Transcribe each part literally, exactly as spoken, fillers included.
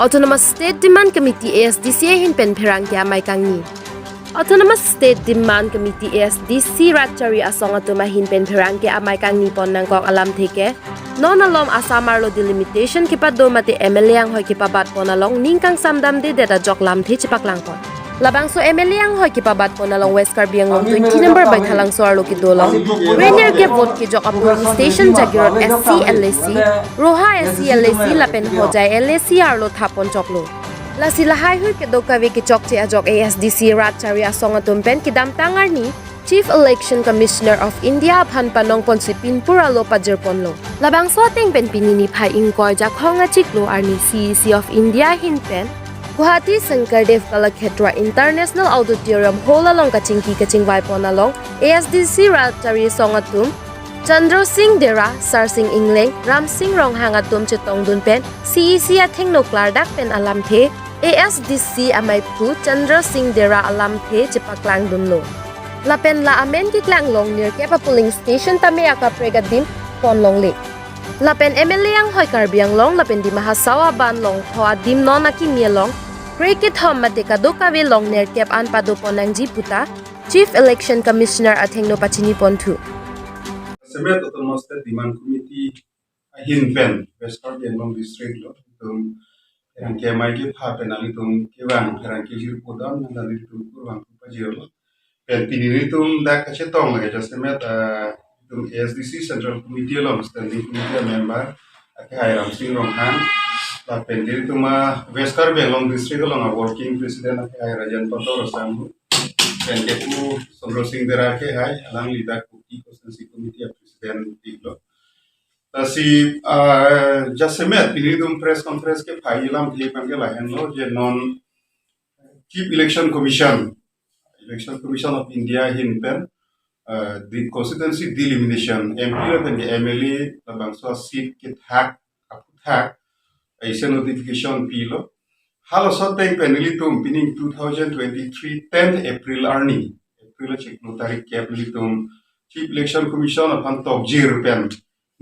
Autonomous State Demand Committee, A S D C ahin pen pherangke amei kangni. Autonomous State Demand Committee, A S D C rat chari asong atum ahin pen pherangke amei kangni pon nangkok alamthe ke, non alom Assam arlo delimitation kepado mate M L A anghoi kepabat pon along ning kangsam damdedet ajok lamthe chepaklangpon. Labangso M L A anghoi kepabat pon along West Karbi Anglong twenty number Baithalangso arlo kedo along, re nerkep vote kejok a-polling station Jagiroad S C L A C, Roha S C L A C lapen Hojai L A C arlo thap pon choklo. Lasi lahaihui kedo kave kechokche ajok A S D C rat chari asong atum pen kedamtang arni Chief Election Commissioner of India aphan panong ponsi pinpur alo pajir ponlo. Labangso ateng pen pini niphai ingkoi jakhong achiklo arni C E C of India ahin pen Guwahati Shankardev Kalakshetra International Auditorium Hall along kachingki kachingvai pon along A S D C rat chari asong atum Chandra Singh Dera, Sarsing Engleng, Ramsing Ronghang atum chetongdun pen C E C athengno klardak pen alamthe, A S D C ameiphu Chandra Singh Dera alamthe chepaklangdunlo. Lapen la amen keklang along nerkep a-polling station tame akaprek adim pon longle. Lapen M L A anghoi Karbi Anglong lapen Dima Hasao aban along tho adim non akimi along kre kethom mate kadokave along nerkep an pado pon nangji puta Chief Election Commissioner athengno pachini ponthu. Jasemet Autonomous State Demand Committee ahin pen West Karbi Anglong District lo itum pherangke amei kepha pen nanglitum kevang pherangke jirpo dam nang nanglitum kurvangthu pajirlo. Pen pini nelitum dak kachetong lake jasemet, ah, itum A S D C Central Committee along Standing Committee member akehai Ramsing Ronghang, lapen nelitum a West Karbi Anglong District along a-working president akehai Rajen Pator Asang, pen kepu Chandra Singh Dera akehai, alangli dak Kuki Constituency Committee a-president iklo. Lasi, ah, jasemet pini nelitum press conference kepha alamthe abang ke lahenlo, je non Chief Election Commission, Election Commission of India ahin pen, ah, the constituency delimitation, M P lapen ke M L A labangso a-seat kethak aphuthak, isi notification pilo. Halaso ateng pen nelitum pining two thousand twenty-three tenth April arni, April achiklo tarik kep nelitum Chief Election Commission aphan tokjir pen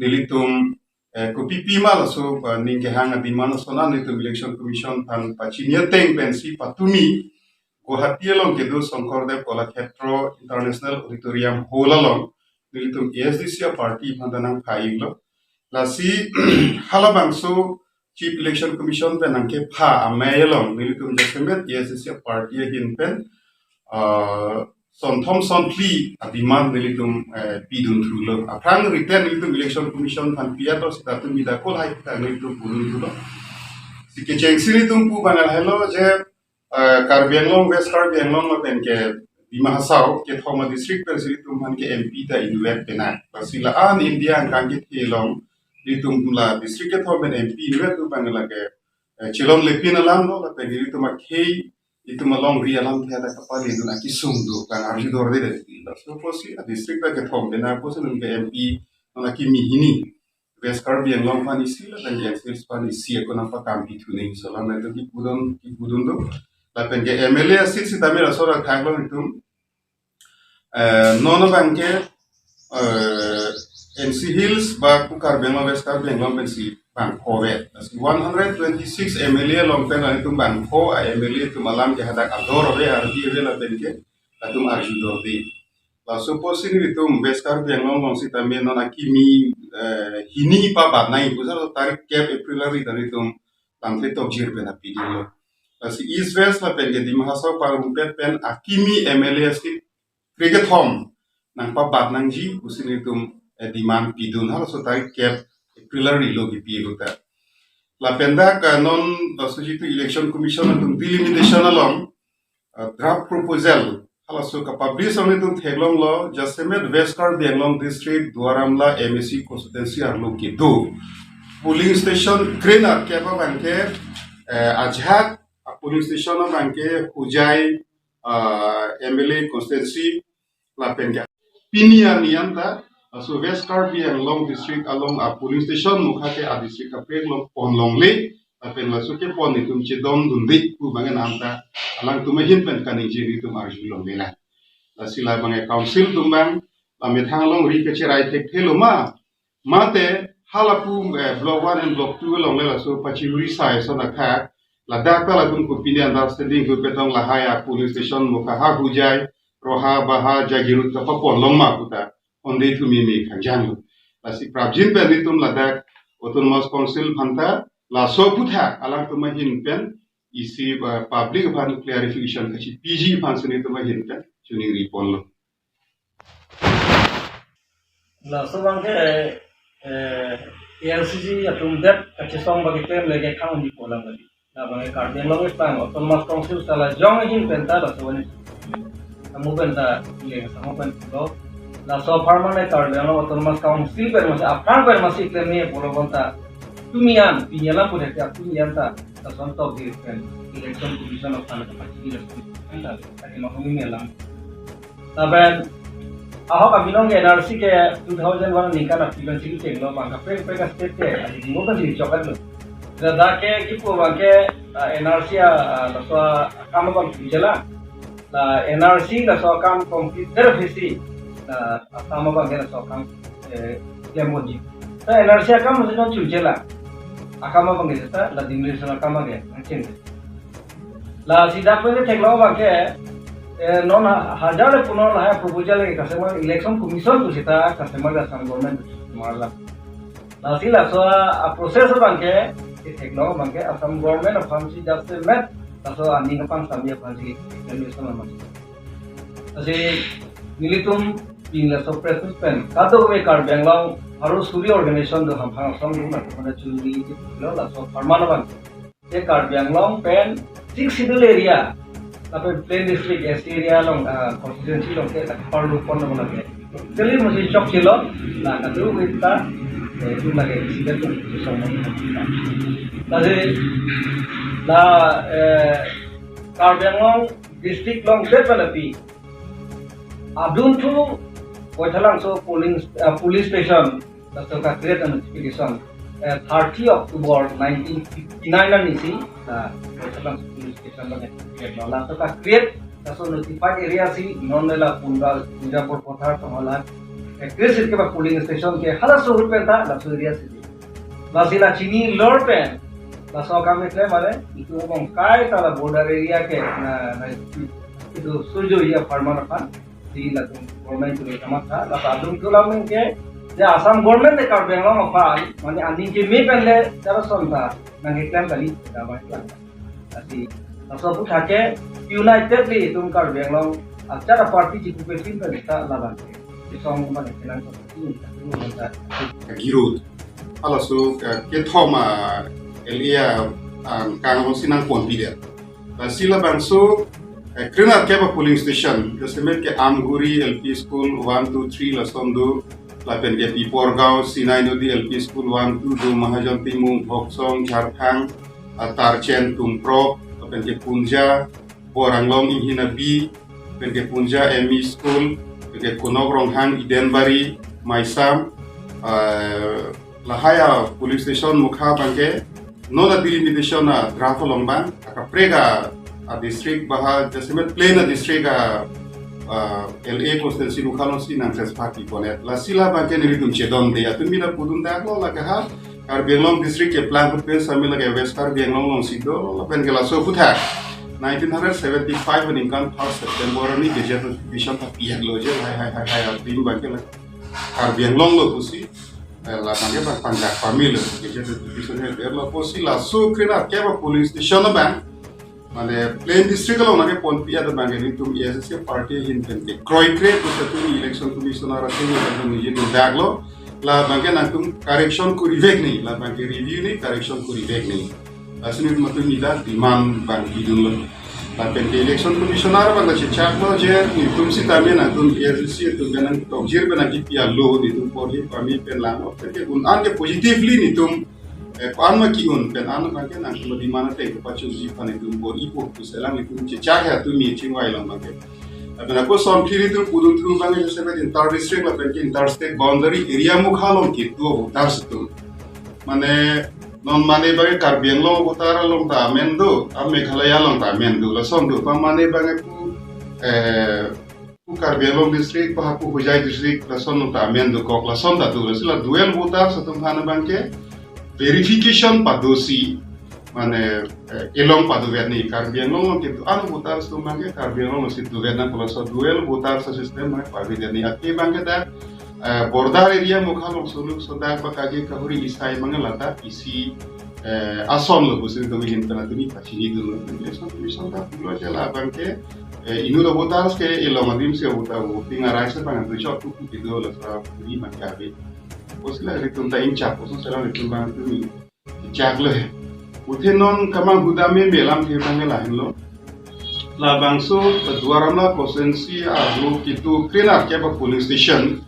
nelitum, eh, kopipi ma laso, eh, ning kehang a-demand ason an nelitum Election Commission aphan pachini ateng pensi patumi Guwahati along kedo Shankardev Kalakshetra International Auditorium Hall along nelitum A S D C a-party aphan ta nangpha-iklo. Lasi halabangso Chief Election Commission pen nangkepha amei along nelitum jasemet A S D C a-party ahin pen, ah, sonthom sonphli a-demand nelitum, eh, pidunthulo. Aphrang written nelitum Election Commission aphan pi-et lo seta tumi dak kolhai ta nelitum pudunthulo. Si kechengsi nelitum pu abang lahelo je, eh, Karbi Anglong, West Karbi Anglong lapen ke Dima Hasao kethom a-district pensi nelitum aphan ke M P ta inutvet pena. Lasi la-an India angkang kethe along nelitum la district kethom pen M P inutvet pu abang lake, eh, chelongle pin alamlo, lapen nelitum akhei itum alongri alamthe ta kapalidun akesung do, kang arjudordedet. Laso apotsi a-district ta kethom pena apotsi nelitum ke M P non akimi hini West Karbi Anglong aphan isi lapen N C Hills aphan isi ako nangpakam pithu nangji ason alam nelitum kipudun, kipudun do. Lapen ke M L A a-seat sitame laso ra thaklo nelitum, eh, non abang ke, eh, N C Hills ba ku Karbi Anglong, West Karbi Anglong pensi bangpho ave. Lasi one hundred twenty-six M L A along pen nelitum bangpho a-M L A atum alam ke hadak ador ave, ardi ave lapen ke latum arjudorde. Laso apotsi nelitum West Karbi Anglong along sitame non akimi, eh, hini pabat nangji pu sar tarik kep April arni ta nelitum lamthe tokjir pen apidunlo. Lasi East West lapen ke Dima Hasao parrumpet pen akimi M L A a-seat kre kethom nangpabat nangji pusi nelitum, eh, demand pidun, halaso tarik kep April arni lo kipi ahut ta. Lapen dak, eh, non laso jitu Election Commission atum delimitation along, eh, draft proposal halaso kapublish along nelitum theklonglo, jasemet West Karbi Anglong District Duar Amla M A C constituency arlo kedo polling station kre nerkep abang ke, eh, ajahak a-polling station abang ke Hojai, ah, M L A constituency lapen ke pini arni anta, ah, laso West Karbi Anglong District along a-polling station mukha ke a-district kaprek along pon longle, lapen laso kepon nelitum chedondunde pu abang anta alangtum ahin pen kaningje nelitum arjulongle lang. Lasi labang ke council atum abang, la methang alongri kacherai thekthelo ma, mate halapu, eh, block one and block two along le laso pachihuri sai ason akhak, Ladak ta latum kopine understanding hu petong lahai a polling station mukha ha Hojai, Roha, Baha, Jagiroad kapaponlong ma puta, onde thu mimi khangjang lo. Lasi prapjin pen nelitum ladak Autonomous Council aphanta, laso aputhak alangtum ahin pen isi, uh, public aphan clarification kachipiji aphan si nelitum ahin pen choningri ponlo. Laso abang ke, eh, A R C C atum det kachesong bagi tem lege khang di polang bagi. Labang ke Karbi Anglong ipang Autonomous Council sala jong ahin pen ta laso ani. Kamu pen ta, le, kamu pen lo. Laso apharman ke Karbi Anglong Autonomous Council pen masi aphrang pen masi klem ni pulo bonta. Tumi an, pini alam pun ya tumi an ta, lason tok di pen. Election Commission of Karnataka pachini lason. Anta, ta kino kami melang. Lapen, ahok abinong ke N R C ke two thousand one aningkan aphi pen chingcheng lo, bang kaprek kaprek a-state ke, adi dimo kan chingchok lo. Ladak ke kipu abang ke, ah, N R C a, ah, laso akam abang chingchela. La N R C laso akam complete der phisi, la Assam abang ke laso akam, eh, klemji. Ta N R C akam masi non chingchela. Akam abang ke ta, la delimitation akam abang ke, ching. Lasi dak pen theklong abang ke, eh, non ha-, hajar le punon lahai proposal ke customer election commission pu seta customer ke Assam government marla. Lasi laso a-process abang ke, theklong abang ke Assam government aphan si just met, laso aning kapangsamji aphan si election abang. Lasi nelitum pin laso press meet pen, kadokave Karbi Anglong arlo suri organization do hamphang asong do na, mana chunli lo laso apharman abang. Ke Karbi Anglong pen Sixth Schedule area, lapen plain district S T area along, ah, constituency along ke laparlu pon along lake. Kali masi chokchelo, la kadu wita, eh, tu lake sida tu song. Lasi, la, eh, Karbi Anglong district along det palapi. Adun thu, Baithalangso polling, ah, police station, laso ka-create a-notification, eh, thirty October nineteen fifty-nine anisi, ah, Baithalangso police station abang ke-create lo. Laso ka-create, laso notified area si, non lela Punja, Punja Borpathar tong hala, eh, create sir ke ba polling station ke, halaso ahut pen ta, laso area si. Lasi la chinilo pen, laso akam ke klem mare, itum bongkai ta la border area ke, na, na, itum surjo iya apharman aphan, di latum government tu kamatha, la adun thu lam ke, ya Assam government le Karbi Anglong aphan, mane aning keme pen le, jara son ta, nangkeklem kali, damai klang. Lasi, laso aputhak ke, unitedly itum Karbi Anglong, achar a-party chipu pe pin pen ta labang ke. Isong mane kenang ko, hmm, hmm, hmm, hmm. Giroad. Halaso, eh, kethom a-L A a, ah, kang si nangponpi det. Lasi labangso, eh, kre-nerkep a-polling station, jasemet ke Amguri L P School one, two, three lason do, lapen ke Piporgaon, Sinai Nodi L P School one, two do, Mahajon Timung, Bhoksong, Jharkhang, ah, Tarchen, Tumprok, lapen ke Punja, Bor Anglong, Inghin Abi, lapen ke Punja M E School, lapen ke Konok Ronghang, Edenbari, Maisam, ah, lahai a-polling station mukha abang ke, non a-delimitation a-draft along abang, kaprek a, a-district baha, jasemet plain a-district a, ah, L A constituency mukha along si nang-transfer pi pon et. Lasi labang ke nelitum chedonde, atum mina pudun dak lo lake ha, Karbi Anglong district keplang ahut pen sami lake West Karbi Anglong along si do, lapen ke laso aputhak. Nineteen hundred seventy-five aningkan first September ani gazette notification ta pi-et lo je, hai, hai, hai, hai, atum abang ke la Karbi Anglong lo pusi, eh, labang ke bang panjak pame lo, gazette notification he der lo pusi laso kre-nerkep a-polling station abang, mane plain district along nangkeponpi abang ke nelitum A S D C party ahin pen ke kroikre pu satu election commissioner atum nelitum niji do dak lo, labang ke nangtum correction kurivek ni, labang ke review ni, correction kurivek ni. Lasi nelitum atum ida demand abang pidun lo. Lapen ke election commissioner abang ta chechak lo je, nelitum sitame nangtum A S D C atum pen nangtokjir pen nangkipi alo, nelitum porhi pame pen lang lo. Lapen ke un-an ke positively nelitum, eh, ko-an ma ki-un pen an abang ke nangtum demand ateng kepachunji aphan nelitum bor-ipo pusi lang nelitum chechak he atum meeting chingvai long abang ke. Lapen ako sonphli nelitum pudun thu abang ke jasemet inter district lapen ke inter state boundary area mukha along kedo voters atum. Mane, non mane abang ke Karbi Anglong voter along ta amen do, a Meghalaya along ta amen do, lason do, pa mane abang ke pu, eh, pu Karbi Anglong district, pa pu Hojai district, lason along ta amen dokok, lason ta do, lasi la dual voters atum aphan abang ke verification padosi, mane, eh, elong paduvet ni, Karbi Anglong along kedo-an voters atum abangke Karbi Anglong alongsi duvet nangkok, laso dual voters system mane paduvet ni. Athe abangke dak, eh, border area Mokha Longsoluk so dak ba Kage Kahuri asai abangke ladak isi, eh, ason lo pusi tumi hin kana tumi pachini dunlo. Election Commission ta pulo je labangke, eh, inut avoters ke elong adim si voter voting a-rights abang tu chot tu kedo, laso puri abangke ave. Pusi la ilitum ta ingchak, pusi selang ilitum abang tumi chak lo he. Athe non kamanghudam meme alamthe abangke lahenlo. Labangso Duar Amla constituency arlo kedo krenerkep a-polling station,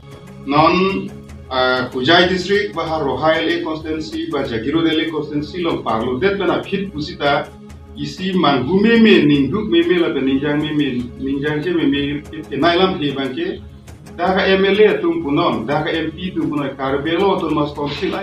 non, ah, Hojai district ba ha Roha L A constituency ba Jagiroad L A constituency along parlodet pen aphi pusita isi manghu meme, ningduk meme lapen ningjang meme, ningjangje meme kenai alamthe abangke dak a-M L A atum punon, dak a-M P atum punon, Karbi Anglong Autonomous Council